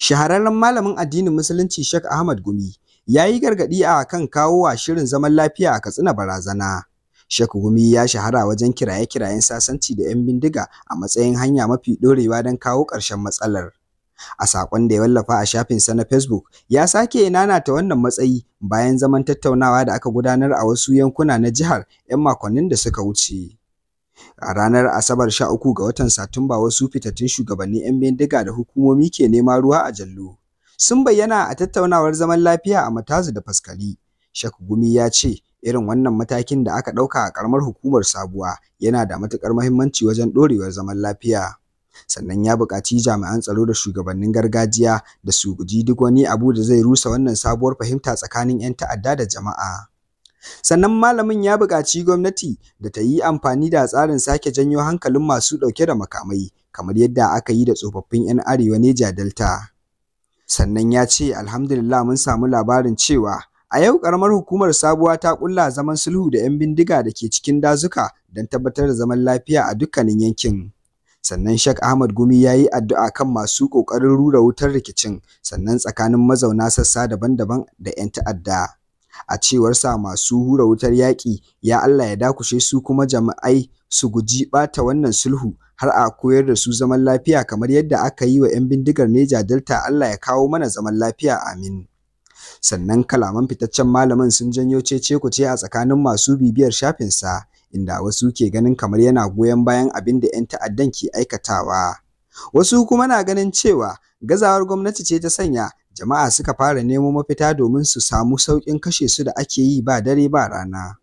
Shahararren malamin addinin Musulunci Sheikh Ahmad Gumi ya yi gargaɗi a kan kawo wa shirin zaman lafiya a Katsina barazana. Sheikh Gumi ya shahara wajen kiraye-kirayen sasanci da 'yan bindiga a matsayin hanya mafi ɗorewa don kawo ƙarshen matsalar. A saƙon da ya wallafa a shafinsa na Facebook, ya sake nanata wannan matsayi bayan zaman tattaunawa da aka gudanar a wasu yankuna na jihar 'yan makonnin da suka wuce. A ranar Asabar 13 ga watan Satumba, wasu fitattun shugabannin 'yan bindiga da hukumomi ke nema ruwa a jallo sun bayyana a tattaunawar zaman lafiya a Matazu da Faskari. Sheikh Gumi ya ce irin wannan matakin da aka ɗauka a ƙaramar hukumar Sabuwa yana da matuƙar muhimmanci wajen ɗorewar zaman lafiya. Sannan ya buƙaci jami'an tsaro da shugabannin gargajiya da su guji duk wani abu da zai rusa wannan sabuwar fahimta tsakanin 'yan ta'adda da jama'a. Sannan malamin ya buƙaci gwamnati da ta yi amfani da tsarin sake janyo hankalin masu ɗauke da makamai kamar yadda aka yi da tsofaffin 'yan Arewa Neja Delta. Sannan ya ce alhamdulillah mun samu labarin cewa a yau ƙaramar hukumar Sabuwa ta ƙulla zaman sulhu da 'yan bindiga da ke cikin dazuka don tabbatar da zaman lafiya a dukkanin yankin. Sannan Sheikh Ahmad Gumi ya yi addu'a kan masu ƙoƙarin rura wutar rikicin sannan tsakanin mazauna sassa daban-daban da 'yan ta'adda. A cewarsa masu hura wutar yaƙi ya Allah ya dakushe su kuma jami'ai su guji ɓata wannan sulhu har a koyar da su zaman lafiya kamar yadda aka yi wa 'yan bindigar Neja Delta. Allah ya kawo mana zaman lafiya, amin. Sannan kalaman fitaccen malamin sun janyo cece-kuce a tsakanin masu bibiyar shafinsa, inda wasu ke ganin kamar yana goyon bayan abin da 'yan ta'addan ke aikatawa. Wasu kuma na ganin cewa gazawar gwamnati ce ta sanya jama'a suka fara nemo mafita domin su samu sauƙin kashe su da ake yi ba dare ba rana.